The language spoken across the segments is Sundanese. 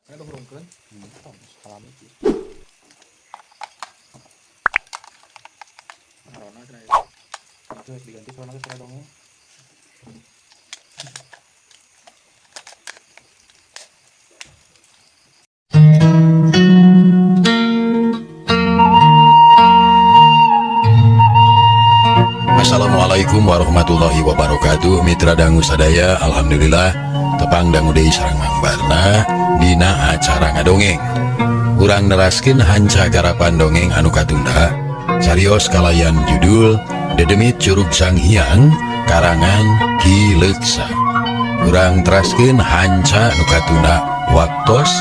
Ini hurungkeun. Salami kieu. Corona cenah ieu. Itu harus diganti corona teh suara dongeng. Assalamualaikum warahmatullahi wabarakatuh. Mitra dangu sadaya, alhamdulillah tepang dangu deui sareng Mang Barna dina acara ngadongeng. Urang neraskeun hanca garapan dongeng anu katunda, carios kalayan judul Dedemit Curug Sang Hyang karangan Ki Leuksa. Urang teraskeun hanca nu katunda waktos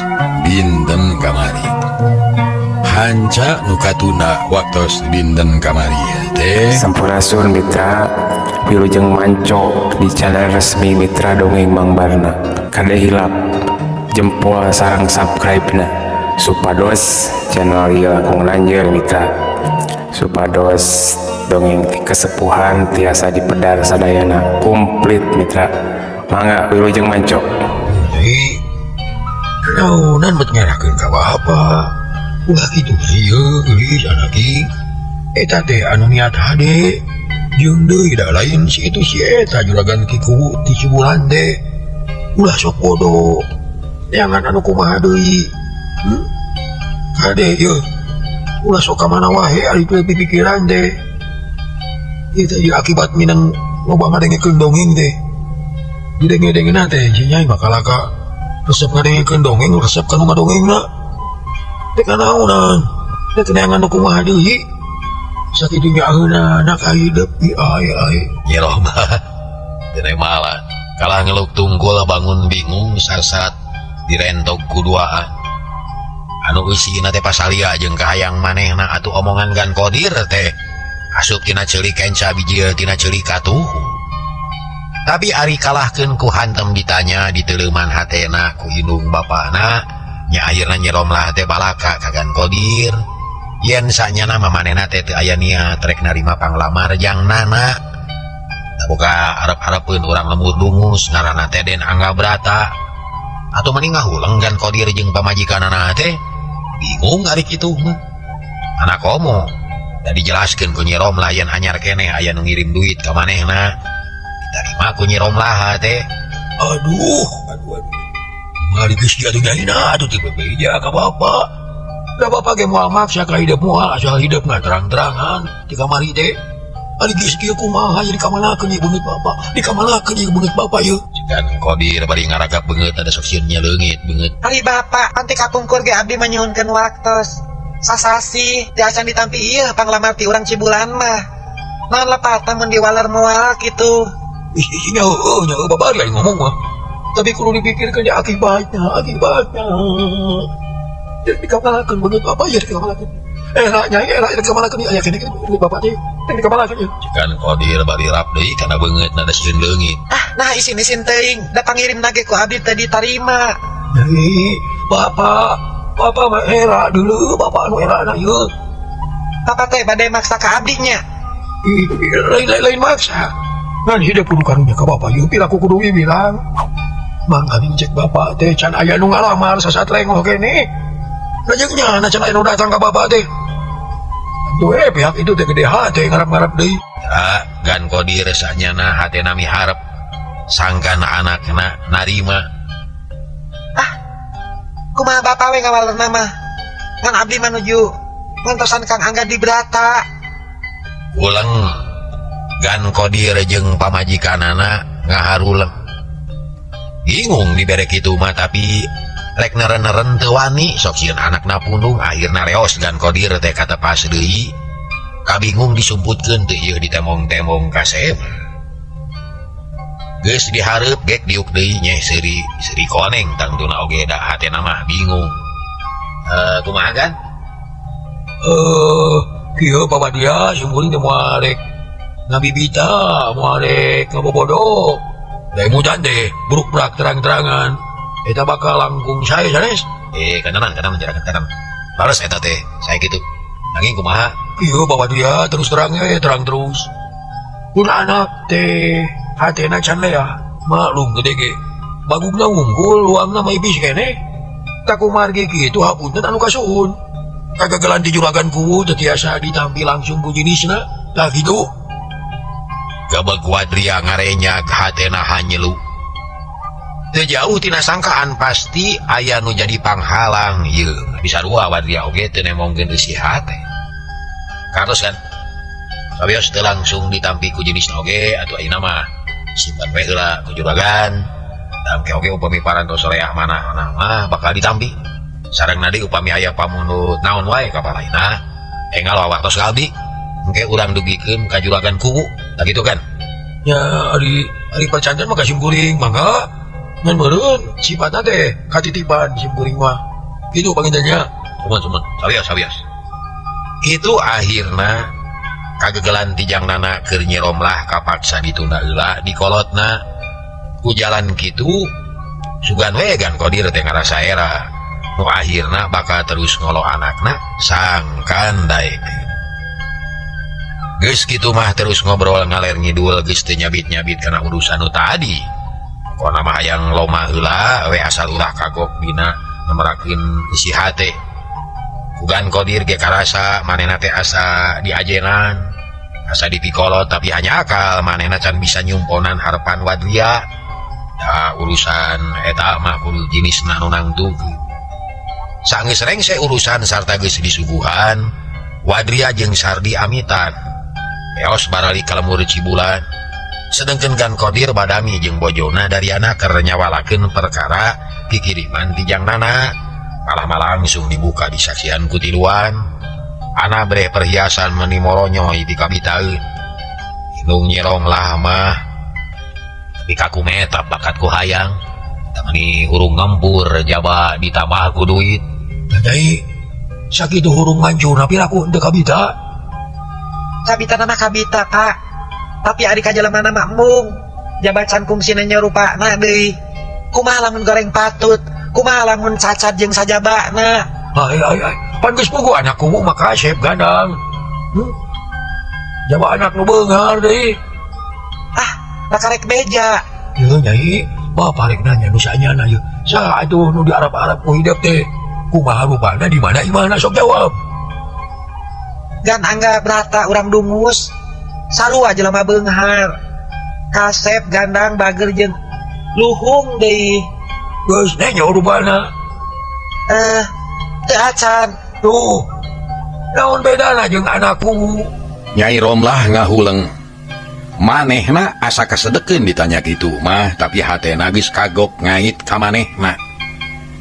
dinten kamari. Hanca nu katunda waktos dinten kamari teh. Sampurasun Mitra, wilujeng manco di channel resmi Mitra Dongeng Mang Barna. Kade hilap jempol sareng subscribe na supados channel ieu langkung lanjut Mitra, supados dongeng ti kesepuhan tiasa dipedar sadayana komplit Mitra. Mangga, wilujeng manco. Jadi, naonan bet ngarahkeun ka bapa? Ulah kitu ieu geulis anak. Eta teh anu niat hade. Jeung deui da lain si itu si eta juragan Ki Kuwu ti Cibulan teh. Ulah sok bodoh. Neangan anu kumaha deui. Kade ieu. Ulah sok ka mana wae ari teu pipikiran teh. Ieu teh ieu akibat mineng loba ngadengekeun dongeng teh. Didenge-dengena teh si Nyai mah kalaka resep ngadengekeun dongeng, resep ka nu ngadongengna. Teh kanaonan? Teh neangan nu kumaha deui? Sakitu nyaheuna anak hidup i ai ai. Nyi Rohmah teu malah kalah ngeluk tungkul bangun bingung sasat direntok ku duaan. Anu eusina teh pasalia jeung kahayang manehna atuh omongan Gan Kodir teh asup tina ceuli kenca bijil tina ceuli katuhu. Tapi ari kalahkeun ku hantem ditanya diteuleuman hatena ku indung bapana nya akhirna Nyi Romlah teh balaka ka Gan Kodir. Yen sanyana mah manehna teh teu aya niat rek narima panglamar jang nana. Tabuka arep-arepeun urang lembur dungus ngaranna teh Den Angga Brata. Atuh mending ngahuleng Gan Kodir jeung pamajikanana teh. Bingung ari kitu mah. Anak komo da dijelaskeun ku Nyi Romlah yen anyar keneh aya nu ngirim duit ka manehna. Ditarima ku Nyi Romlah teh. Aduh, aduh, aduh. Mari geus kieu atuh nyaina atuh teu bebeja ka bapa. Da bapa ge moal maksa ka hidup moal asal hidup mah terang-terangan di kamari teh. Ari geus kieu kumaha jadi kamanakeun ieu beungeut bapa? Di kamanakeun ieu beungeut bapa ieu? Kan Kodir bari ngaragap beungeut ada sok sieun nya leungit beungeut. Ari bapa, anti kapungkur ge abdi mah nyuhunkeun waktos. Sasasi teu acan ditampi ieu panglamar ti urang Cibulan mah. Naon lepatna mun diwaler moal kitu. Ih, ih, nya heueuh, nya heueuh babari aing ngomong mah. Tapi kudu dipikirkeun ya akibatnya, akibatnya. Jadi dikamanakeun beungeut bapa ieu dikamanakeun. Era nyai era dikamanakeun ieu aya keneh beungeut bapa teh. Dikamanakeun ieu. Kan Kodir bari rap deui kana beungeut na da sieun leungit. Ah, nah isin-isin teuing, da pangirimna ge ku abdi teu ditarima. Nyai, bapa, bapa mah era dulu, bapa anu era na ieu. Papa teh bade maksa ka abdi nya. Ih, lain, lain, lain maksa. Ngan hidup kudu karunya ka bapa ieu piraku kudu bilang. Mangkaning cek bapa teh can aya nu ngalamar sasat lengoh keneh. Lajeng nya na can aya nu datang ka bapa teh. Tentu pihak itu teh gede hate ngarep-ngarep deui. Ya, Gan Kodir sanyana hatena miharep sangkan anakna narima. Ah, kumaha bapa we ngawalerna mah? Ngan abdi manuju ngantosan Kang Angga di Brata. Uleng Gan Kodir jeung pamajikanana ngaharuleng. Bingung dibere kitu mah tapi rek neren-neren teu wani sok sieun anakna pundung akhirna reos Gan Kodir teh katepas deui. Kabingung disumputkeun teu ieu ditemong-temong ka sema. Geus dihareup gek diuk deui nyeh seuri seuri koneng tangtuna oge da hatena mah bingung. Kumaha Gan? Kieu papadia sumburing teh moal rek ngabibita, moal rek ngabobodo. Da emutan teh bruk-brak terang-terangan. Eta bakal langkung sae sanes. Kananan, kananan, jarak kanan. Bales eta teh, sae kitu. Nanging kumaha? Kieu papadia terus terang terang terus. Pun anak teh hatena can lea, maklum gede ge. Bagugna wungkul, luangna mah ipis keneh. Tak kumargi kitu hapunten anu kasuhun. Kagagalan di juragan kuwu teu tiasa ditampi langsung ku jenisna. Tah kitu. Gebeg Wadria ngarenyag hatena hanyelu. Teu jauh tina sangkaan pasti aya nu jadi panghalang ieu. Bisa sarua Wadria oge teu nemongkeun eusi hate. Kartos kan? Sawios teu langsung ditampi ku jenisna oge atuh ayeuna mah simpan we heula ku juragan. Tangke oge upami parantos soreah manahna mah bakal ditampi. Sareng nadi upami aya pamundut naon wae ka palaina enggal wawartos ka abdi. Engke urang dugikeun ka juragan kuwu. Tah kitu kan? Ya ari ari percanten mah ka simkuring mangga. Ngan meureun sifatna teh katitipan simkuring mah. Kitu panginten nya. Sumun sumun sawios sawios. Itu akhirna kagegelan tijang nana keur Nyi Romlah kapaksa ditunda heula dikolotna. Ku jalan kitu sugan we Gan Kodir teh ngarasa era. Nu akhirna bakal terus ngolo anakna sangkan daekeun. Geus kitu mah terus ngobrol ngaler ngidul geus teu nyabit-nyabit kana urusan nu tadi. Pokona mah hayang loma heula we asal ulah kagok dina nemerakeun isi hate. Ku Gan Kodir ge karasa manehna teh asa diajenan, asa dipikolot tapi hanya akal manehna can bisa nyumponan harepan Wadria. Da urusan eta mah kudu jenisna nu nangtukeun. Sanggeus rengse urusan sarta geus disuguhan, Wadria jeung Sardi amitan. Eos baralik ka lembur Cibulan. Sedengkeun Gan Kodir badami jeung bojona Dariana keur nyawalakeun perkara kikiriman tijang nana. Malah-malah langsung dibuka disaksian ku tiluan. Ana breh perhiasan meni moronyoy di kabitaeun. Indung nyerong lah mah. Tapi kaku metap bakat ku hayang. Meni hurung ngempur jaba ditambah ku duit. Nyai, sakitu hurung mancurna piraku teu kabita. Kabita nama kabita, Pak. Tapi ari ka jelema mah embung. Jaba can kungsina nya rupana deui. Kumaha lamun goreng patut, kumaha lamun cacat jeung sajabana. Ai ai ai, pan geus puguh anak kuwu mah kasep gandang. Jaba anak nu beunghar deui. Ah, bakarek beja. Yeuh Nyai, bapak rek nanya nu sanyana yeuh. Saha atuh nu diarap-arap ku hidep teh? Kumaha rupana di mana imahna sok jawab. Gan Angga Brata urang Dungus. Sarua jelema beunghar. Kasep gandang bager jeung luhung deui. Geus nenyo rupana. Teu acan. Tuh. Naon bedana jeung anak kuwu? Nyai Romlah ngahuleng. Manehna asa kasedekeun ditanya kitu mah tapi hatena geus kagok ngait ka manehna.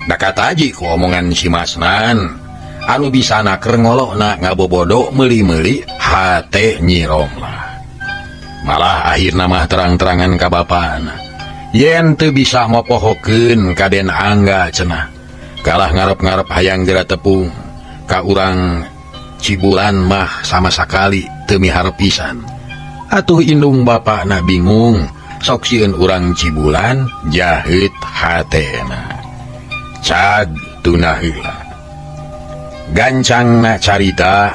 Da kataji ku omongan si Masnan anu bisa naker ngolokna ngabobodo meuli-meuli hate Nyi Romlah. Malah akhirna mah terang-terangan ka bapana. Yen teu bisa mopohokeun ka Den Angga cenah. Kalah ngarep-ngarep hayang geura tepung ka urang Cibulan mah sama sakali teu miharep pisan. Atuh indung bapakna bingung sok sieun urang Cibulan jaheut hatena. Cag tuna heula. Gancangna carita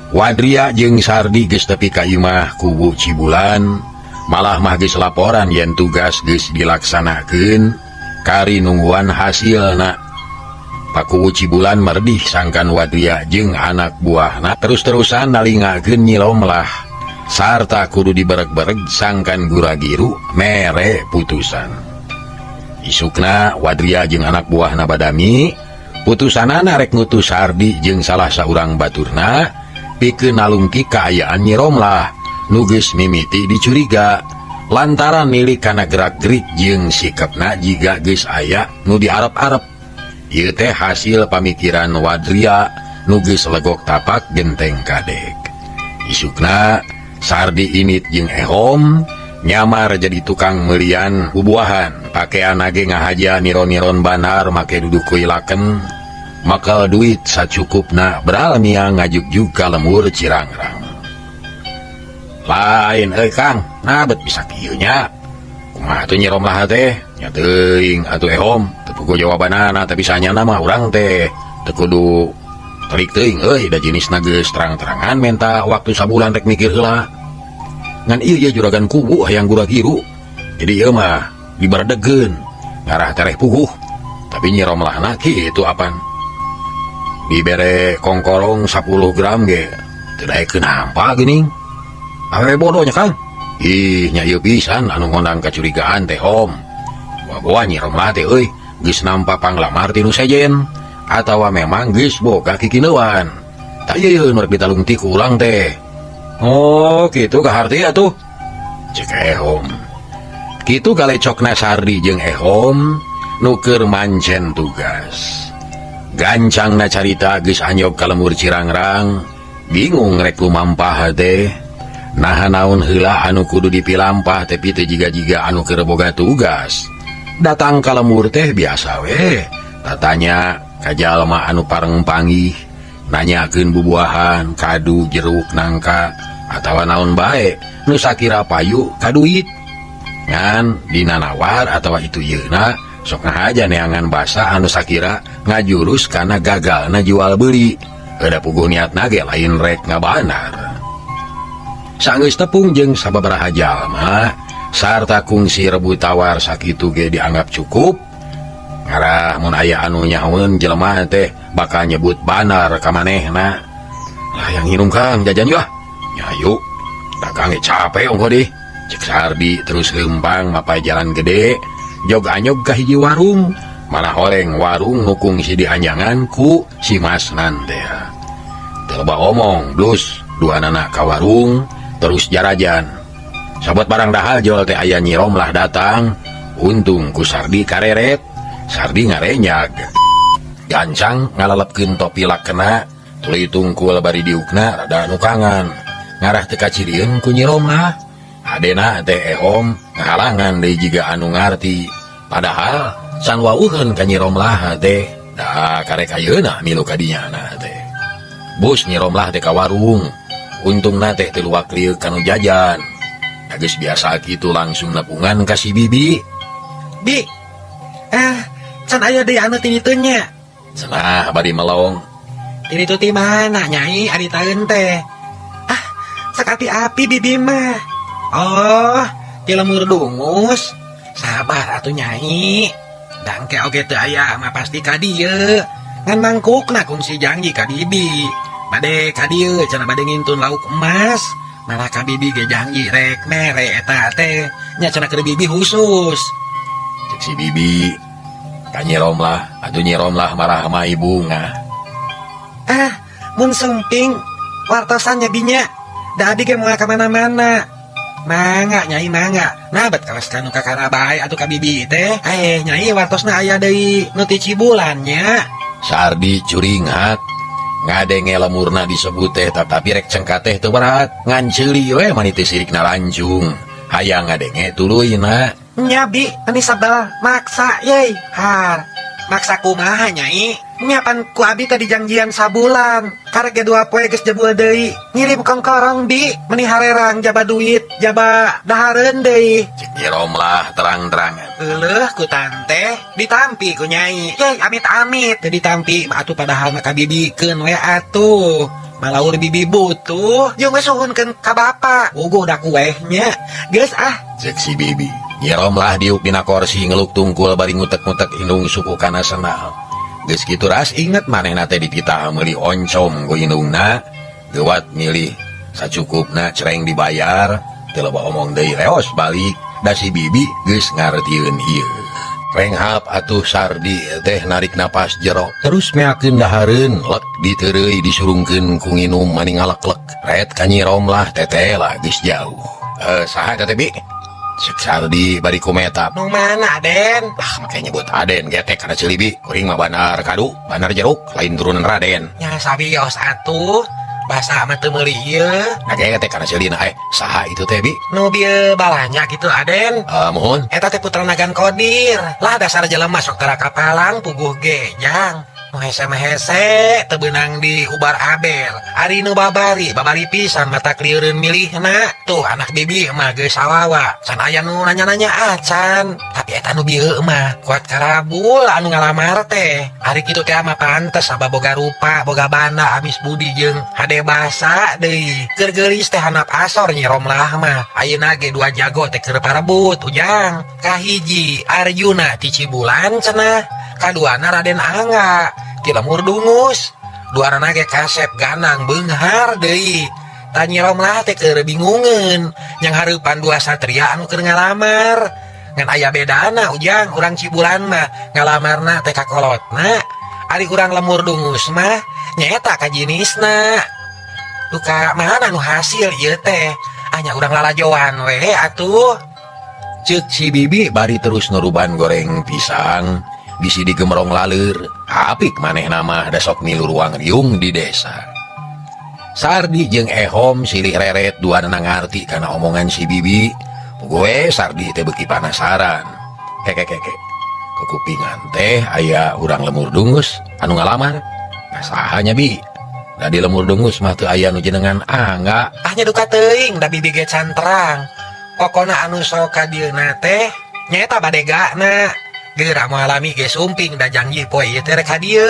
Wadria jeung Sardi geus tepi ka imah kubu Cibulan, malah mah geus laporan yen tugas geus dilaksanakeun kari nungguan hasilna. Pakuwu Cibulan merdih sangkan Wadria jeung anak buahna terus-terusan nalingakeun Nyi Romlah sarta kudu dibereg-bereg sangkan guragiru mere putusan. Isukna Wadria jeung anak buahna badami putusanana rek ngutus Sardi jeung salah saurang baturna pikeun nalungki kaayaan Nyi Romlah nu geus mimiti dicuriga lantaran milik kana gerak-gerik jeung sikapna jiga geus aya nu diarep-arep. Ieu teh hasil pamikiran Wadria nu geus legok tapak genteng kadek. Isukna Sardi init jeung Ehom nyamar jadi tukang melian bubuahan, pakean ge ngahaja niron-niron banar make duduk kuilaken, makal duit sacukupna beral miang ngajugjug ka lemur Cirangrang. Lain euy Kang, nabet bisa kieu nya. Kumaha atuh Nyi Romlah teh? Nya teuing atuh Ehom, teu puguh jawabanana tapi sanyana mah urang teh teu kudu terik teuing euy, da jenisna geus terang-terangan menta waktu sabulan rek mikir heula. Ngan ieu ye juragan kubu hayang guragiru. Jadi ieu mah dibaredegeun ngarah tereh puguh. Tapi Nyi Romlahna kitu apan. Dibere kongkorong 10 gram ge teu daekeun hampa geuning. Awewe bodoh nya Kang. Ih nya ieu pisan anu ngondang kacurigaan teh Om. Boa-boa Nyi Romlah teh euy geus nampa panglamar ti nu sejen atawa memang geus boga kikineuan. Tah ieu nu rek ditalungtik ku urang teh. Oh kitu kaharti atuh. Cek Ehom. Kitu galecokna Sardi jeung Ehom nu keur mancen tugas. Gancangna carita geus anyog ka lemur Cirangrang, bingung rek lumampah teh. Naha naon heula anu kudu dipilampah tepi teu jiga-jiga anu keur boga tugas. Datang ka lemur teh biasa we, tatanya ka jalma anu pareng panggih, nanyakeun bubuahan, kadu, jeruk, nangka, atawa naon bae nu sakira payu ka duit. Ngan dina nawar atawa itu yeuna sok ngahaja neangan basa anu sakira ngajurus kana gagalna jual beli. Ada puguh niatna ge lain rek ngabanar. Sanggeus tepung jeung sababaraha jalma sarta kungsi rebut tawar sakitu ge dianggap cukup. Ngarah mun aya anu nyahoeun jelema teh bakal nyebut banar ka manehna. Lah yang nginum Kang jajan yeuh. Nya yuk. Dagang ge capek ongko deh. Cek Sardi terus lempang mapai jalan gede jog anyog ka hiji warung. Malah horeng warung nu kungsi dianjangan ku si Mas Nante. Teu loba omong blus dua anak ka warung terus jarajan. Sabot barang dahal jual teh aya Nyi Romlah datang. Untung ku Sardi kareret. Sardi ngarenyag. Gancang ngalalepkeun topi lakena tuluy tungkul bari diukna rada nukangan. Ngarah teu kacirieun ku Nyi Romlah. Adena teh Ehom ngahalangan deui jiga anu ngarti. Padahal can wauheun ka Nyi Romlah teh. Da karek ayeuna milu ka dinya teh. Bus Nyi Romlah teh ka warung. Untungna teh teu luak lieu kanu jajan. Geus biasa kitu langsung nepungan ka si Bibi. Bi, can aya deui anu ti ditu nya. Cenah bari melong. Ti ditu ti mana Nyai ari taeun teh? Ah, sakapi-api Bibi mah. Oh, ti lemur dungus. Sabar atuh Nyai. Dangke oge teu aya mah pasti ka dieu. Ngan mangkukna kungsi janji ka Bibi. Bade ka dieu cenah bade ngintun lauk emas. Malah ka Bibi ge janji rek mere eta teh. Nya cenah keur Bibi khusus. Cek si Bibi. Ka Nyi Romlah, atuh Nyi Romlah marah mah ibunga. Ah, mun sumping wartosan nya binya. Da abi ge moal ka mana-mana. Mangga Nyai mangga. Nah bet kawas kanu kakara bae atuh ka Bibi teh. Nyai wartosna aya deui nu ti Cibulan nya. Sardi curinghat. Ngadenge lemurna disebut teh tetapi rek cengkat teh teu berat. Ngan ceuli we mani teu sirikna lancung. Hayang ngadenge tuluyna. Nya Bi, meni sebel maksa yeuy. Har, maksa kumaha Nyai? Nyapan ku abi tadi janjian sabulan. Karek ge 2 poe geus jebul deui. Ngirim kongkorong Bi, meni harerang jaba duit, jaba dahareun deui. Cek Nyi Romlah terang-terangan. Euleuh ku tante ditampi ku Nyai. Yeuy amit-amit teu ditampi mah atuh padahal mah ka Bibi keun we atuh. Malaur Bibi butuh jeung we suhunkeun ka bapa. Uguh da kueh nya. Geus ah. Cek si Bibi. Nyi Romlah diuk dina korsi ngeluk tungkul bari ngutek-ngutek indung suku kana senal. Geus kitu ras inget manehna teh dititah meuli oncom ku indungna, geuwat milih sacukupna cereng dibayar, teu loba omong deui leos balik, da si Bibi geus ngartieun ieu. Renghap atuh Sardi teh narik napas jero, terus meakeun dahareun, lek diteureuy disurungkeun ku nginum mani ngaleklek. Ret ka Nyi Romlah teteh lah geus jauh. Saha eta teh Bi? Cek Sardi bari kumetap. Nu mana Aden? Lah make nyebut Aden getek kana ceuli Bi. Kuring mah banar kadu, banar jeruk, lain turunan Raden. Nya sabios atuh. Basa mah teu meuli ieu. Nah getek kana ceulina saha itu teh Bi? Nu bieu balanya kitu Aden. Mohon. Eta teh putra Nagan Kodir. Lah dasar jelema sok tara kapalang puguh ge jang. Nu hese mah hese teu beunang di ubar aber. Ari nu babari, babari pisan mata klieureun milihna. Tuh anak Bibi mah geus sawawa. Can aya nu nanya-nanya acan. Tapi eta nu bieu mah kuat karabul anu ngalamar teh. Ari kitu teh mah pantes sabab boga rupa, boga banda, amis budi jeung hade basa deui. Keur geulis teh handap asor Nyi Romlah mah. Ayeuna ge dua jago teh keur parebut ujang. Kahiji Arjuna ti Cibulan cenah. Kaduana Raden Angga ti Lemur Dungus. Duanana ge kasep ganang beunghar deui. Tah Nyi Romlah teh keur bingungeun yang hareupan dua satria anu keur ngalamar. Ngan aya bedana Ujang, urang Cibulan mah ngalamarna teh ka kolotna. Ari urang Lemur Dungus mah nyaeta ka jinisna. Duka mana nu hasil ieu teh? Hanya urang lalajoan we atuh. Cek si Bibi bari terus nuruban goreng pisang bisi digemrong laleur. Apik manehna mah da sok milu ruang riung di desa. Sardi jeung Ehom silih reret duanana ngarti kana omongan si Bibi. Gue Sardi teh beuki panasaran. Keke keke. Kekupingan teh aya urang Lemur Dungus anu ngalamar. Nah, saha nya Bi? Da di Lemur Dungus mah teu aya nu jenengan Angga. Ah nya duka teuing da Bibi ge can terang. Pokona anu sok ka dieuna teh nyaeta badegana. Geura moal lami ge sumping da janji poe ieu teh rek ka dieu.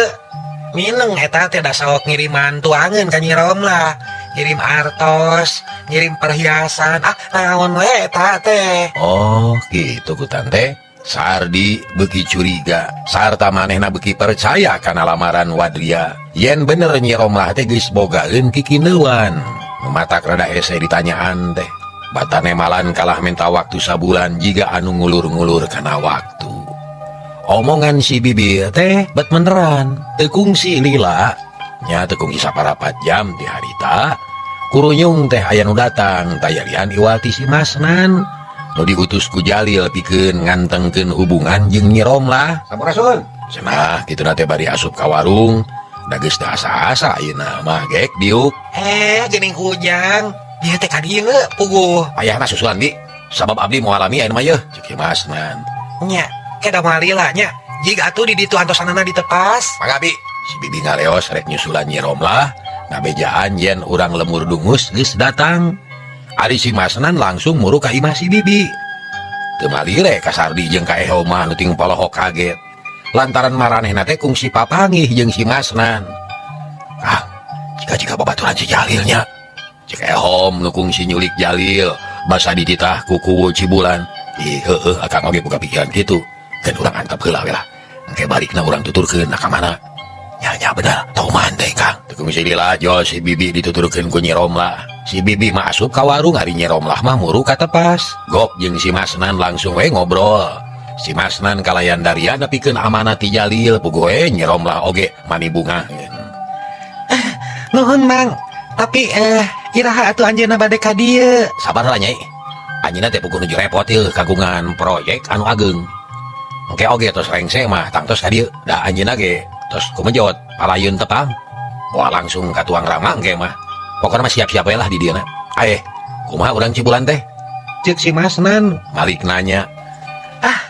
Mineng eta teh da sok ngiriman tuangeun ka Nyi Romlah. Ngirim artos, ngirim perhiasan, ah naon we eta teh. Oh, gitu ku tante. Sardi beuki curiga, sarta manehna beuki percaya kana lamaran Wadria. Yen bener Nyi Romlah teh geus bogaeun kikineuan. Nu matak rada hese ditanyaan teh. Batane malan kalah minta waktu sabulan jiga anu ngulur-ngulur kana waktu. Omongan si Bibi teh bet beneran, teu kungsi lila. Nya teu kungsi saparapat jam di harita. Kurunyung teh aya nu datang tayarian iwati si Masnan. Nu diutus ku Jalil pikeun ngantengkeun hubungan jeung Nyi Romlah. Sampurasun. Cenah kitu na teh bari asup ka warung. Da geus teu asa-asa ayeuna mah gek diuk. Geuning Ujang. Dia teh ka dieu puguh. Ayahna susulan Bi. Sabab abdi moal lami ayeuna mah yeuh. Cek si Masnan. Nya, ke da moal lila nya. Jig atuh di ditu antosanana ditepas. Mangga Bi. Si Bibi ngaleos rek nyusulan Nyi Romlah. Ngabejaan yen urang Lemur Dungus geus datang. Ari si Masnan langsung muru ka imah si Bibi. Teu malire ka Sardi jeung ka Eho mah nu ting polohok kaget. Lantaran maranehna teh kungsi papanggih jeung si Masnan. Ah, jika-jika babaturan si Jalilnya. Cek Ehom nu kungsi nyulik Jalil, basa dititah ku kuwu Cibulan. Ih, heueuh akang oge boga pikiran kitu. Keun urang antep heula we lah. Engke balikna urang tuturkeun ka mana. Nya nya bener, tong mante Kang. Teu kungsi lila jol si Bibi dituturkeun ku Nyi Romlah. Si Bibi mah asup ka warung, ari Nyi Romlah mah muru ka tepas. Gop jeung si Masnan langsung we ngobrol. Si Masnan kalayan daria nepikeun amanat ti Jalil, puguh we Nyi Romlah oge mani bungaheun. Nuhun Mang, tapi iraha atuh anjeunna bade ka dieu? Sabar lah Nyai. Anjeunna teh puguh nuju repot ieu kagungan proyek anu ageung. Engke oge tos rengse mah tangtos ka dieu. Da anjeunna ge tos kumejot palayeun tepang. Moal langsung ka tuang rama engke mah. Pokona mah siap-siap we lah di dieuna. Aeh, kumaha urang Cibulan teh? Cek si Masnan. Malik nanya. Ah,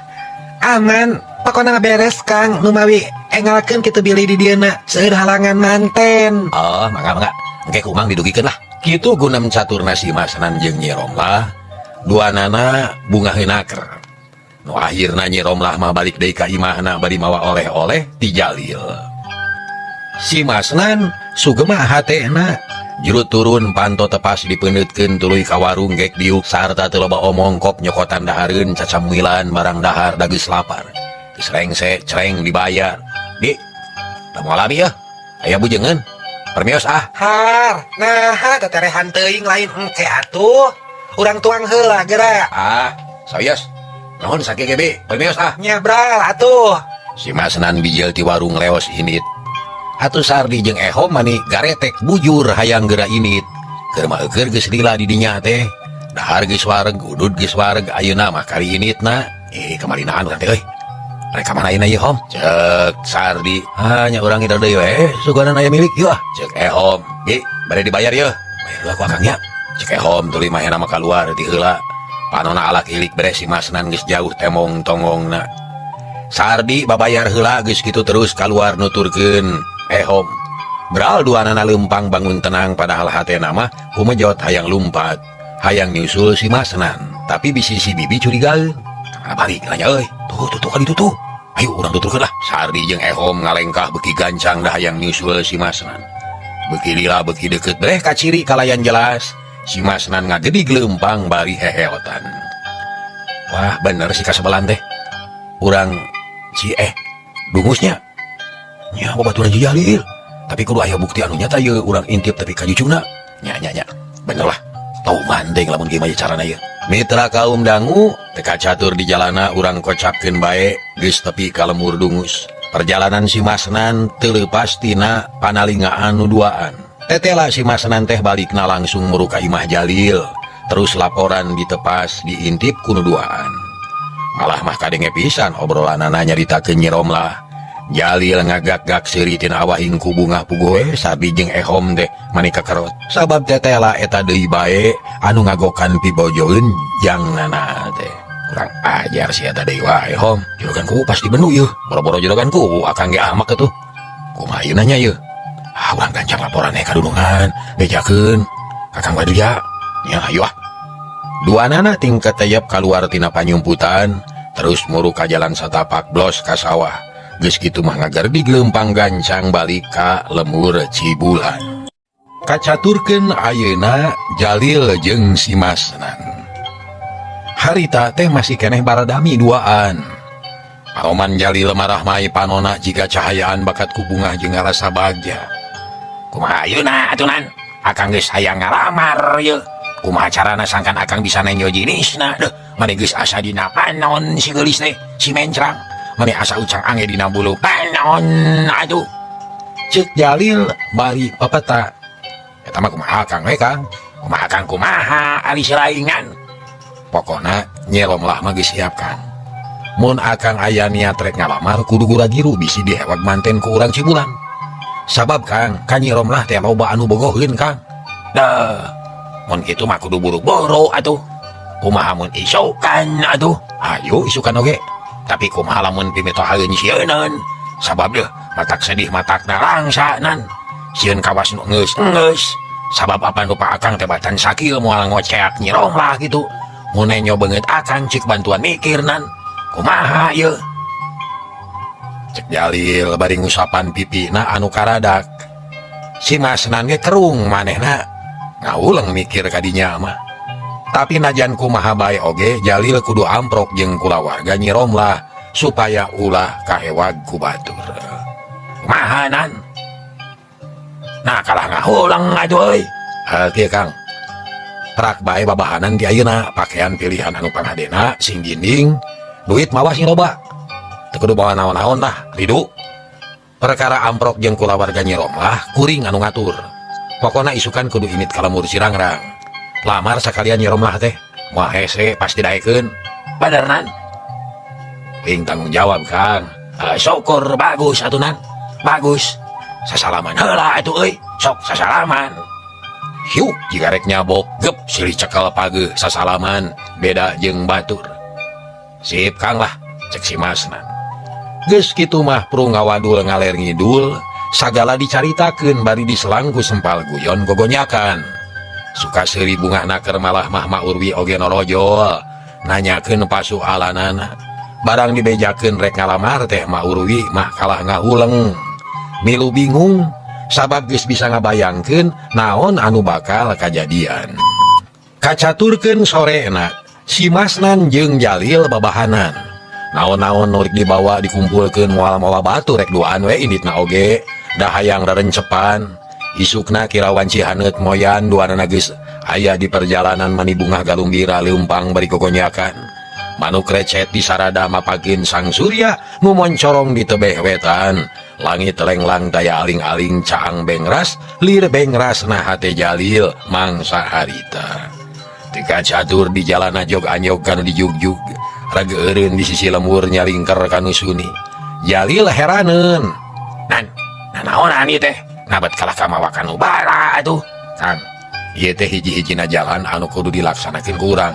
aman. Pokona mah beres Kang, numawi engalkeun kitu bilih di dieuna seueur halangan manten. Oh, mangga mangga. Engke kumang didugikeun lah. Kitu gunem caturna si Masnan jeung Nyi Romlah. Duanana bungaheun aker. Nu akhirna Nyi Romlah mah balik deui ka imahna bari mawa oleh-oleh ti Jalil. Si Masnan sugema hatena. Juru turun panto tepas dipeundeutkeun tuluy ka warung gek diuk sarta teu loba omong kop nyokotan dahareun cacamuilan barang dahar da geus lapar. Geus rengse cereng dibayar. Di, da moal lami yeuh. Aya bujengeun. Permios ah. Har, naha teterehan teuing lain engke atuh. Urang tuang heula geura. Ah, sawios. Nuhun sakieu ge Bi, permios ah. Nyabral atuh. Si Masnan bijil ti warung leos init. Atuh Sardi jeung Eho mani garetek bujur hayang geura init. Keur mah eueur geus lila di dinya teh. Dahar geus wareg, udud geus wareg, ayeuna mah kari initna. Kemarinaan urang teh euy. Rek ka mana ayeuna ieu Hom? Cek Sardi. Ah, nya urang ngider deui we, suganan aya milik ieu ah. Cek Ehom. Bi, bade dibayar yeuh. Bayar heula ku akang nya. Cek Ehom tuluy mahena mah kaluar ti heula. Panona alak ilik beres si Masnan geus jauh temong tongongna. Sardi babayar heula geus kitu terus kaluar nuturkeun Ehom. Beral duanana leumpang bangun tenang padahal hatena mah kumejot hayang lumpat, hayang nyusul si Masnan. Tapi bisi si Bibi curiga. Kamana balik nanya euy. Tuh tuh tuh kali tuh tuh. Ayo urang tuturkeun lah. Sardi jeung Ehom ngalengkah beuki gancang dah hayang nyusul si Masnan. Beuki lila beuki deukeut breh kaciri kalayan jelas. Si Masnan ngagedig leumpang bari heheotan. Wah bener si kasebelan teh. Urang si Dungusnya nya babaturan si Jalil, tapi kudu aya bukti anu nyata ye, urang intip tapi ka cucuna nya nya nya. Bener lah, tau manteng lamun kieu mah carana ye. Mitra kaum dangu, teka catur di jalana, urang kocapkeun bae geus tepi ka lemur Dungus. Perjalanan si Masnan teu leupas tina panalingaan nu duaan. Tetela si Masnan teh balikna langsung muru ka imah Jalil, terus laporan ditepas diintip ku nu duaan. Malah mah kadenge pisan obrolanana nyaritakeun Nyi Romlah. Jalil ngagak-gak seuri tina awahing ku bungah puguh sabi jeung ehom teh mani kakerot. Sabab tetela eta deui bae anu ngagokan pibojoeun jang nana teh. Kurang ajar si eta deui wae, Hom. Juragan Kuwu pasti bendu yeuh. Boro-boro Juragan Kuwu, akang ge ahmak atuh. Kumaha ieu nanya yeuh? Ah, urang gancang laporan ka dunungan, bejakeun. Kakang Badria. Nya ayo ah. Duanana tingkat teyep kaluar tina panyumputan, terus muru ka jalan satapak blos ka sawah. Geus kitu mah ngagerdig leumpang gancang balik ka lemur Cibulan. Kacaturkeun ayeuna Jalil jeung si Masnan. Harita teh masih keneh baradami duaan. Paroman Jalil marah mai panona jika cahayaan bakat ku bungah jeung ngarasa bagja. Kumaha ayeuna atuh, Nan? Akang geus hayang ngalamar ye. Kumaha carana sangkan akang bisa nenjo jinisna? Deuh, mani geus asa dina panon si geulis teh, si mencrang. Mani asa ucang ange dina bulu panon atuh. Cek Jalil bari papata. Eta mah kumaha Kang we, Kang? Kumaha Kang, kumaha ari selaingan? Pokona Nyi Romlah mah geus siap, Kang. Mun akang aya niat rek ngalamar kudu gura-giru bisi dihewag manten ku urang Cibulan. Sabab Kang, ka Nyi Romlah teh loba anu bogoheun, Kang. Dah, mun kitu mah kudu buru-buru atuh. Kumaha mun isukan atuh? Ayo isukan oge. Tapi kumaha lamun pimitohaeun sieuneun? Sabab deuh matak sedih matak narangsa, Nan. Sieun kawas nu geus-geus. Sabab apa rupa akang teh batan sakil moal ngoceak Nyi Romlah gitu. Mun nenyo beungeut akang cik bantuan mikir, Nan. Kumaha ye? Cek Jalil bari ngusapan pipina anu karadak. Si Masnan ge kerung manehna ngawuleng mikir kadinya mah. Tapi najan kumaha bae oge Jalil kudu amprok jeung kulawarga Nyi Romlah supaya ulah kahewag ku batur. Kumaha, Nan? Nah, kalah ngahuleng atuh euy. Kieu, Kang. Prak bae babahanan di ayeuna, pakaian pilihan anu panghadena sing ginding, duit mawa sing loba. Teu kudu bawa naon-naon lah, ridu. Perkara amprok jeung kulawarga Nyi Romlah kuring anu ngatur. Pokona isukan kudu init ka lemur Cirangrang. Lamar sakalian Nyi Romlah teh. Moal hese, pasti daekeun. Bener, Nan? Wing tanggung jawab, Kang. Syukur bagus atuh, Nan. Bagus. Sasalaman heula atuh euy. Sok sasalaman. Hiuk jika rek nyabok gep silih cekal pageuh sasalaman beda jeung batur. Sip, Kang lah, cek si Masnan. Geus kitu mah prung ngawadul ngaler ngidul, sagala dicaritakeun bari diselang ku sempal guyon gogonyakan. Suka seuri bungah naker malah mah Ma Urwi oge norojol nanyakeun pasualanana. Barang dibejakeun rek ngalamar teh Ma Urwi mah kalah ngahuleng. Milu bingung sabab geus bisa ngabayangkeun naon anu bakal kajadian. Kacaturkeun sorena si Masnan jeung Jalil babahanan. Naon-naon nu rek dibawa dikumpulkeun moal mawa batu rek duaan we inditna oge da hayang rerencepan. Isukna kirawan Cihaneut moyan duanana geus aya di perjalanan mani bungah galumbira leumpang bari gogonyakan. Manuk recet di sarada mapagin sang surya nu moncorong di tebeh wetan. Langit lenglang daya aling-aling caang bengras lir bengras na hate Jalil mangsa harita. Tika catur di jalan jog anyog kanu dijugjug raga eureun di sisi lemur nyalingker kanu suni. Jalil heraneun. Nan, nanaonan ieu teh? Nabat kalah ka mawa kanu bara atuh. Kang, ieu teh hiji-hijina jalan anu kudu dilaksanakeun ku urang.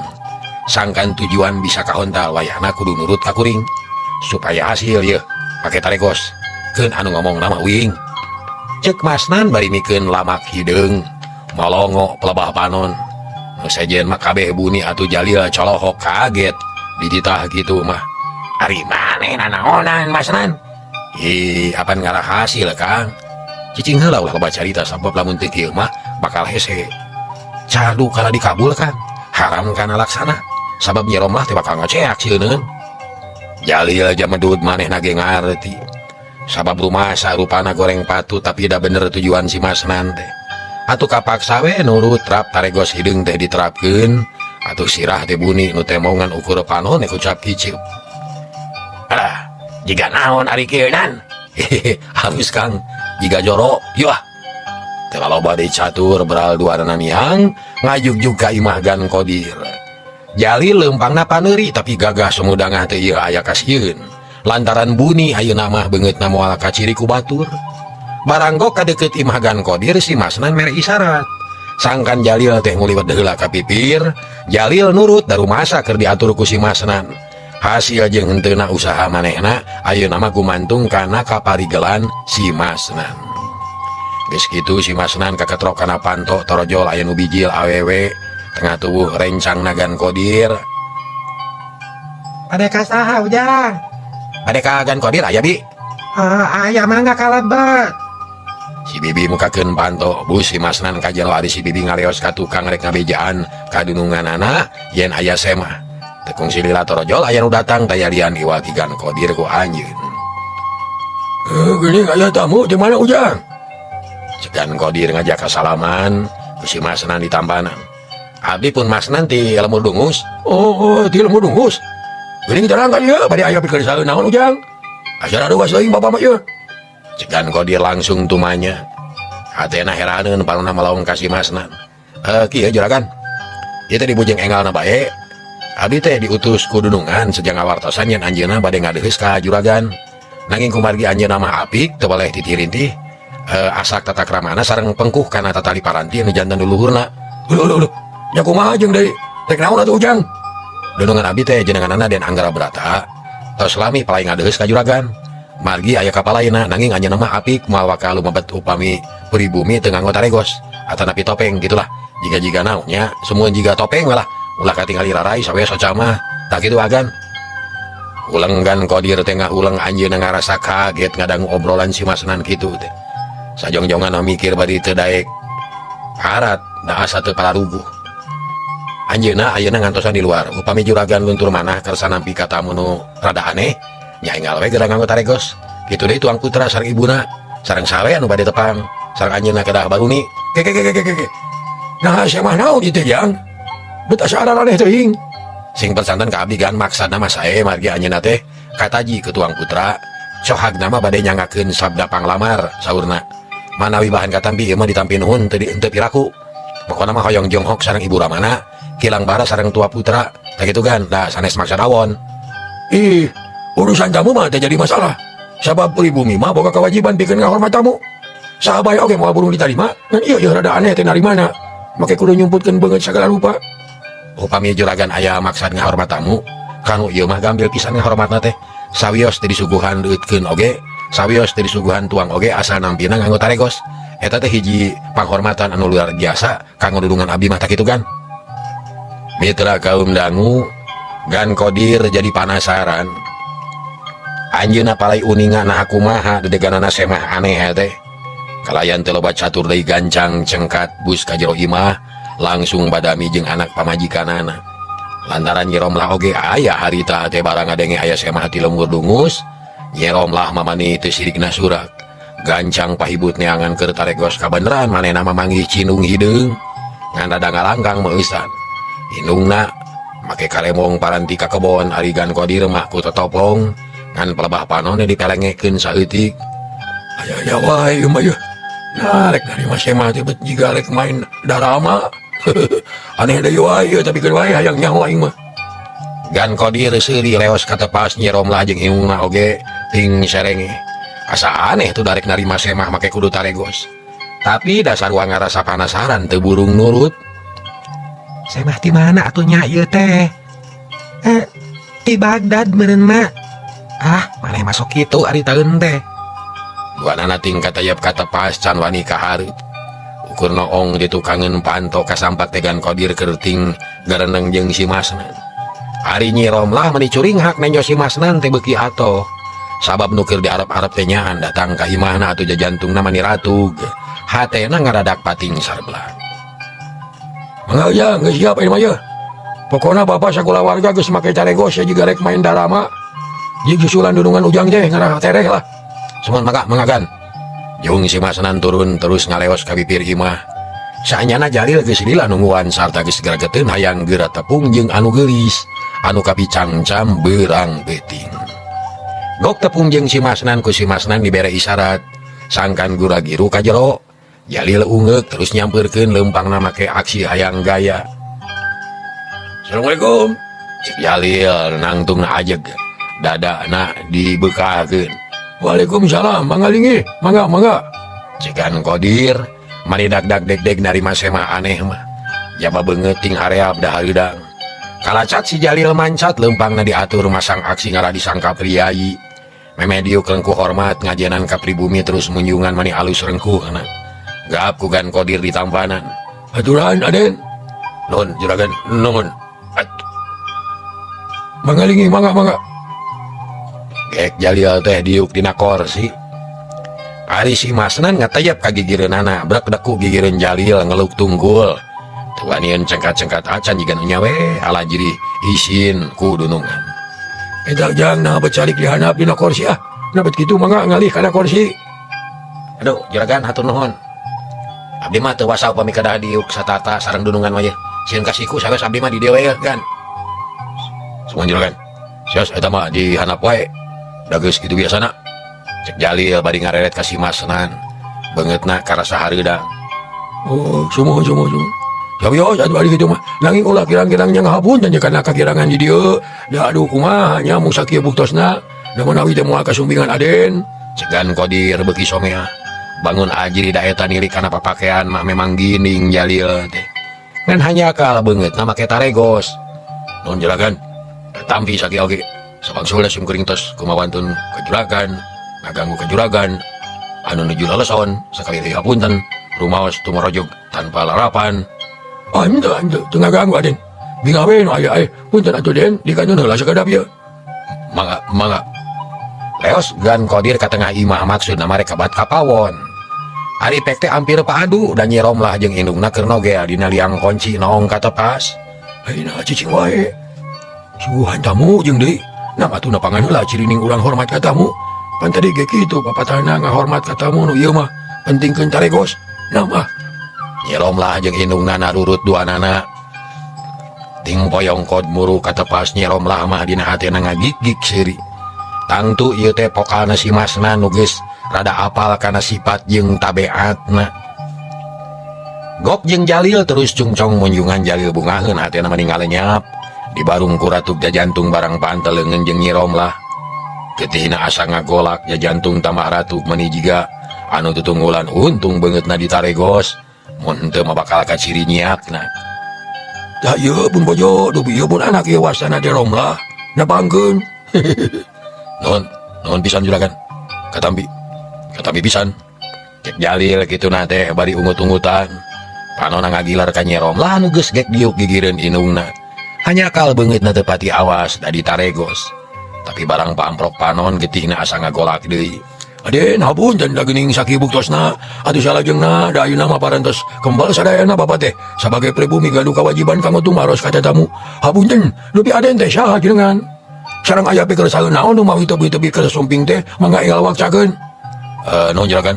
Sangkan tujuan bisa kahontal wayahna kudu nurut ka kuring supaya hasil ye pake taregos. Keun anu ngomong nama wing. Cek Masnan bari mikeun lamak hideung molongo pelebah panon. Nu sejen mah kabeh buni atuh Jalil colohok kaget dititah kitu mah. Ari maneh nanaonan, Masnan? Ih, apan ngarah hasil, Kang? Cicing heula ulah loba carita sabab lamun teu kieu mah bakal hese. Cadu kana dikabul, Kang. Haram kana laksana. Sabab Nyi Romlah teh bakal ngoceak sieuneun. Jalil jamedud manehna ge ngarti. Sabab rumasa rupana goreng patut tapi da bener tujuan si Masnan teh. Atuh kapaksa we nurut trap taregos hideung teh diterapkeun atuh sirah teh buni nu temongan ukur panon ucap kiceup. Alah, jiga naon ari kieu nan? Halus Kang, jiga joro, yuah. Teu loba deui catur beral duanana miang ngajugjug ka imah Gan Kodir. Jalil leumpangna paneuri tapi gagah sumudangah teh ieu aya kasieun. Lantaran buni ayeuna mah beungeutna moal kaciri ku batur. Baranggo ka deukeut imah Gan Kodir si Masnan mere isyarat. Sangkan Jalil teh nguliwet heula ka pipir, Jalil nurut da rumasa keur diatur ku si Masnan. Hasil jeung henteuna usaha manehna ayeuna mah gumantung kana kaparigelan si Masnan. Geus kitu si Masnan kaketrok kana panto torojol aya nu bijil awewe tengah tubuh rencang Gan Kodir. Bade ka saha Ujang? Bade ka Gan Kodir aya bi? Aya mangga kalebet. Si Bibi mukakeun panto bus si Masnan ka jero ari si Bibi ngaleos ka tukang rek ngabejaan ka dununganana yen aya semah. Teu kungsi lila torojol aya nu datang tayalian iwal ti Gan Kodir ku anjeun. Geuning aya tamu di mana Ujang? Cek Gan Kodir ngajak kasalaman ku si Masnan ditampanan. Abdi pun Masnan ti Lemur Dungus. Oh, ti Lemur Dungus. Geuning terang kan ieu bade aya pikeun saeun naon Ujang? Asa ruas teuing bapak mah ieu. Cek Gan Kodir langsung tumanya. Hatena heraneun panonna melong ka si Masnan. Kieu juragan. Ieu teh dibujeng engalna bae. Abdi teh diutus ku dunungan sejang ngawartosan yen anjeunna bade ngadeheus ka juragan. Nanging kumargi anjeunna mah apik teu boleh titirintih. Asak tata kramana sareng pengkuh kana tatali paranti anu janten luluhurna. Uluh uluh uluh. Nya kumaha jeung deui? Rek naon atuh Ujang? Dunungan abdi teh jenenganana Den Anggara Brata. Tos lami palai ngadeheus ka juragan. Margi aya kapalaina nanging anjeunna mah apik moal waka lumebet upami pribumi teu nganggo taregos atanapi topeng gitulah. Jiga-jiga naonnya semua jiga topeng lah ulah katingali rarai sawe soca mah tak kitu agan. Uleng Gan Kodir teh ngahuleng anjeunna ngarasa kaget ngadangu obrolan si Masnan kitu teh. Sajongjongan mikir bari teu daek harat da asa teu pararuguh. Anjeunna ayeuna ngantosan di luar upami juragan luntur manah kersa nampi ka tamu nu rada aneh nya enggal we geura nganggo taregos. Kitu deui tuang putra sareng ibuna sareng sawe anu bade tepang sareng anjeunna kedah baruni. Ke ke ke ke ke ke. Nah sia mah naon ieu teh Jang? Bet asa aneh teuing. Sing persanten ka abdi gan maksadna mah sae margi anjeunna teh kataji ke tuang putra sohagna mah bade nyangakeun sabda panglamar saurna. Manawi bahan katampi ieu mah ditampi nuhun teu teu piraku. Pokona mah hoyong jonghok sareng ibu ramana kilang bara sareng tua putra tah kitu gan da sanes maksad awon. Ih, urusan tamu mah teu jadi masalah. Sabab pribumi mah boga kewajiban pikeun ngahormat tamu. Saha bae oge moal burung ditarima, ngan ieu ieu rada aneh teh narimana. Make kudu nyumputkeun beungeut sagala rupa. Upami juragan aya maksad ngahormat tamu, kanu ieu mah gampil pisan ngahormatna teh. Sawios teu disuguhan deutkeun oge, sawios teu disuguhan tuang oge asal nampina nganggo taregos. Eta teh hiji panghormatan anu luar biasa kanggo dudungan abdi mah tak kitu gan. Mitra kaum dangu, Gan Kodir jadi panasaran. Anjeunna palai uninga nah kumaha dedeganana semah aneh teh. Kalayan teu loba catur deui gancang cengkat bus ka jero imah langsung badami jeung anak pamajikanana. Lantaran Nyi Romlah oge aya harita teh barang ngadenge aya semah ti Lemur Dungus, Nyi Romlah mamani teu sirikna surak. Gancang pahibut neangan keur taregos kabeneran manehna mamanggih cinung hideung ngan rada ngalangkang meusan. Indungna make karemong paranti ka kebon ari Gan Kodir mah ku totopong ngan pelebah panone dipelengekeun saeutik. Aya-aya wae ieu mah yeuh. Nah, rek narima semah teh bet jiga rek main darama. Aneh deui wae ieu tapi keun wae hayang nyaho aing mah. Gan Kodir seuri leos katepas Nyi Romlah jeung indungna oge ting serenge. Asa aneh tuh darek narima semah make kudu taregos. Tapi dasar wa ngarasa panasaran teu burung nurut. Semah ti mana atuh nya ieu teh? Ti Bagdad meureun mah. Ah, maneh masuk kitu ari taeun teh. Duanana ting katayep katepas can wani ka hareup. Ukur noong ditukangeun panto kasampak teh Gan Kodir keur ting gareneng jeung si Masnan. Ari Nyi Romlah meni curinghak nenjo si Masnan teh beuki atoh. Sabab nu keur diarep-arep teh nyaan datang ka imahna atuh jajantungna mani ratug. Hatena ngaradak pating sarbelah. Mangga Ujang, geus siap ieu mah yeuh. Pokona bapak sakulawarga geus make taregos ya jiga rek main darama. Jeung susulan dunungan Ujang teh ngarah tereh lah. Sumuhun mangga mangga Gan. Jung si Masnan turun terus ngaleos ka bibir imah. Saenyana Jalil geus lila nungguan sarta geus gregeteun hayang geura tepung jeung anu geulis anu kapicangcam beurang peuting. Gok tepung jeung si Masnan ku si Masnan dibere isyarat sangkan gura-giru ka jero. Jalil ungeuk terus nyampeurkeun leumpangna make aksi hayang gaya. Assalamualaikum. Cek Jalil nangtungna ajeg dadana dibeukakeun. Waalaikumsalam, mangga linggih, mangga mangga. Cekan Kodir mani dag-dag deg-deg narima sema aneh mah. Jaba beungeut ting hareap da hareudang. Kalacat si Jalil mancat leumpangna diatur masang aksi ngara disangka priayi. Meme diuk rengkuh hormat ngajenan ka pribumi terus munjungan mani alus rengkuhna. Gap ku Gan Kodir ditampanan. Aturan Aden. Nuhun juragan, nuhun. Mangga linggih, mangga mangga. Gek Jalil teh diuk dina korsi. Ari si Masnan ngatayap ka gigireunana, brek deku gigireun Jalil ngeluk tunggul. Teu wanian cengkat-cengkat acan jiga nu nyawe ala jiri isin ku dunungan. Eta jang nah becalik di handap dina korsi ah. Nah bet kitu mangga ngalih kana korsi. Aduh, juragan hatur nuhun. Abdi mah teu wasa upami kedah diuk satata sareng dunungan mah ye. Sieun kasiku saweus abdi mah di dieu we gan. Sumuhun juragan. Sios eta mah di handap wae. Da geus kitu biasana. Cek Jalil bari ngareret ka si Masnan. Beungeutna karasa hareudang. Oh, sumuhun sumuhun sumuhun. Sawios atuh ari kitu mah. Nanging ulah kirang-kirang nya ngahapunten nya kana kakirangan di dieu. Da aduh kumaha nya mung sakieu buktosna. Da manawi teh moal kasumpingan Aden. Cegan Kodir beuki someah. Bangun ajri da eta nilik kana papakean mah memang gining Jalil teh. Ngan hanjakal beungeutna make taregos. Nuhun juragan. Tampi sakieu oge. Sabangsul sim kuring tos kumawantun ka juragan, ngaganggu ka juragan. Anu nuju leleson sakali deui hapunten rumaos tumorojog tanpa larapan. Ah, henteu, henteu, teu ngaganggu Aden. Bingah we nu aya eh. Punten atuh Den, dikanyun heula sakedap ieu. Mangga, mangga. Leos Gan Kodir ka tengah imah maksudna marek kabat ka pawon. Ari pek teh ampir paadu dan Nyi Romlah jeung indungna keur nogel dina liang kunci noong katepas. Ayeuna cicing wae. Suguhan tamu jeung deui. Nah atuh napangan heula cirining urang hormat ka tamu. Pan tadi ge kitu papatahna ngahormat ka tamu nu ieu mah pentingkeun taregos. Nah mah Nyi Romlah jeung indungna narurut duanana. Ting poyong kod muru katepas Nyi Romlah mah dina hatena ngagigig seuri. Tangtu ieu teh pokalna si Masna nu geus rada apal kana sifat jeung tabeatna. Gok jeung Jalil terus cungcong munjungan Jalil bungaheun hatena mani ngalenyap. Di barung ku ratuk jajantung barang pantel leungeun jeung Nyi Romlah. Getihna asa ngagolak jajantung tambah ratuk mani jiga anu tutunggulan untung beungeutna ditaregos. Mun henteu mah bakal kaciri nyiakna. Tah ieu pun bojo, duh ieu pun anak ieu wasana teh Romlah. Napangkeun. Nuhun, nuhun pisan juragan. Katampi. Katampi pisan. Cek Jalil kituna teh bari ungut-ungutan. Panona ngagilar ka Nyi Romlah anu geus gek diuk gigireun indungna. Hanjakal beungeutna teu pati awas da ditaregos. Tapi barang pamprok panon getihna asa ngagolak deui. Aden hapunten da geuning sakieu buktosna atuh salajengna da ayeuna mah parantos kembal sadayana bapa teh sabagai pribumi gaduh kawajiban kanggo tumaros ka tatamu. Hapunten dupi Aden teh saha jenengan? Sareng aya pikeursaeun naon nu mawi tebi-tebi keur sumping teh mangga enggal wakcakeun. Nuhun juragan.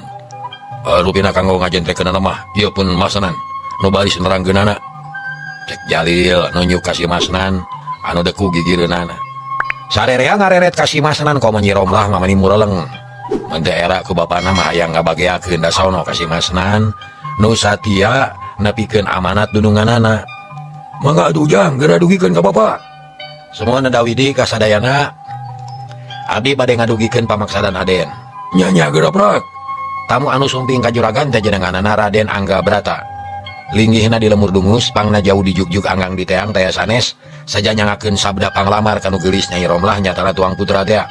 Rupina kanggo ngajentrekeunana mah ieu pun masanan nu baris nerangkeunana. Cek Jalil nunjuk ka si Masnan anu deku gigireunana. Sarerea ngareret ka si Masnan komo Nyi Romlah mah mani mureleng. Mun teu era ku bapana mah hayang ngabageakeun da sono ka si Masnan nu satia nepikeun amanat dununganana. Mangga atuh Ujang geura dugikeun ka bapa. Sumuhun Dawidi ka sadayana abdi bade ngadugikeun pamaksadan Aden. Nya nya geura prak. Tamu anu sumping ka juragan teh jenenganana Raden Angga Brata. Linggihna di lemur dungus, pangna jauh dijugjug anggang di teang taya sanes, saja nyangakeun sabda panglamar kanu geulis Nyai Romlah nyatana tuang putra tea.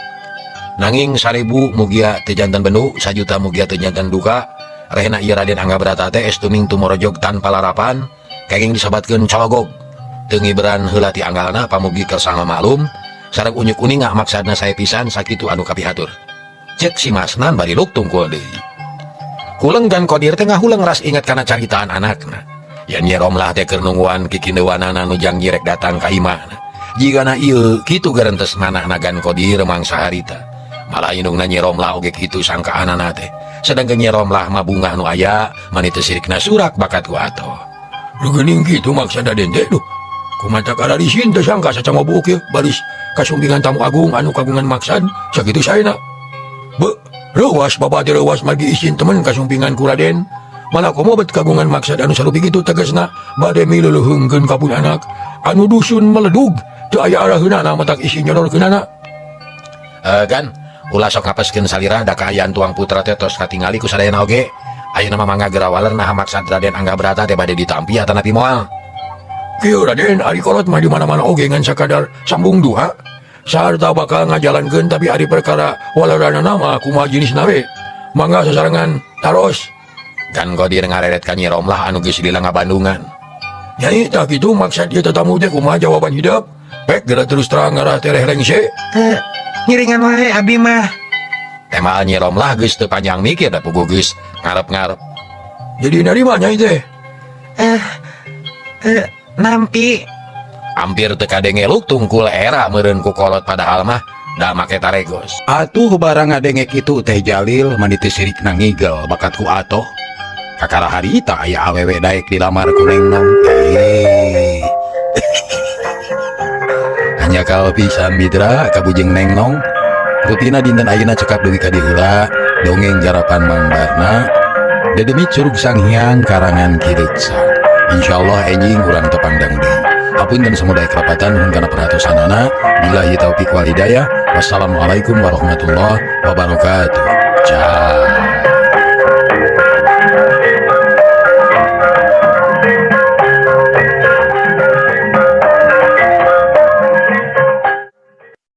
Nanging 1000 mugia teu janten bendu, sajuta mugia teu janten duka, rehna ieu Raden Angga Brata teh estuming tumorojog tanpa larapan, kenging disebatkeun cologog. Teu ngiberan heula ti anggalna pamugi kersana maklum, sareng unyuk uninga maksadna sae pisan sakitu anu kapihatur. Cek si Masnan bari luk tungkul deui. Kuleng dan Kodir teh ngahuleng ras ingat kana caritaan anakna. Yen Nyi Romlah teh keur nungguan kikindewanana nu jang nyirek datang ka imahna. Jigana ieu kitu gerentes manahna Gan Kodir mangsa harita. Malah indungna Nyi Romlah oge kitu sangkaanana teh. Sedangkan Nyi Romlah mah bungah nu aya mani teu sirikna surak bakat ku atoh. Lu geuning kitu maksad Raden teh duh. Kumaha kada isin teu sangka sacangobuk ye baris kasumpingan tamu agung anu kagungan maksad sakitu saena. Be, reuwas baba teh reuwas margi isin temen kasumpingan ku Raden. Malah komo bet kagungan maksad anu sarupi kitu tegasna bade mileuleheungkeun ka pun anak anu dusun meledug teu aya araheunana matak isin nyodorkeunana. Kan ulah sok ngapeskeun salira da kaayaan tuang putra teh tos katingali ku sadayana oge. Ayeuna mah mangga geura waler naha maksad Raden Angga Brata teh bade ditampi atanapi moal. Kieu Raden ari kolot mah di mana-mana oge ngan sakadar sambung duha sarta bakal ngajalankeun tapi ari perkara waleranana mah kumaha jenisna we. Mangga sasarengan taros. Kan Kodir ngareret ka Nyi Romlah anu geus lila ngabandungan. Nyai tah kitu maksad ieu tetamu teh kumaha jawaban hidep? Pek geura terus terang ngarah tereh rengse. Ngiringan wae abi mah. Temal Nyi Romlah geus teu panjang mikir da puguh geus ngarep-ngarep. Jadi narima nyai teh? Nampi. Hampir teu kadenge luk tungkul era meureun ku kolot padahal mah da make taregos. Atuh barang ngadenge kitu teh Jalil mani teu sirikna ngigel bakat ku atoh. Kakara harita aya awewe daek dilamar ku Neng Nong. Hanya kal pisan mitra kabujeng Neng Nong. Rutina dinten ayeuna cekap dugi ka dieu heula dongeng garapan Mang Barna. Dedemit Curug Sanghyang karangan Ki Reksa. Insyaallah enjing urang tepang dangu deui. Hapunten samudaya kerapatan nuhun kana perhatosanana. Billahi taufik wal hidayah. Wassalamualaikum warahmatullahi wabarakatuh. Ciao.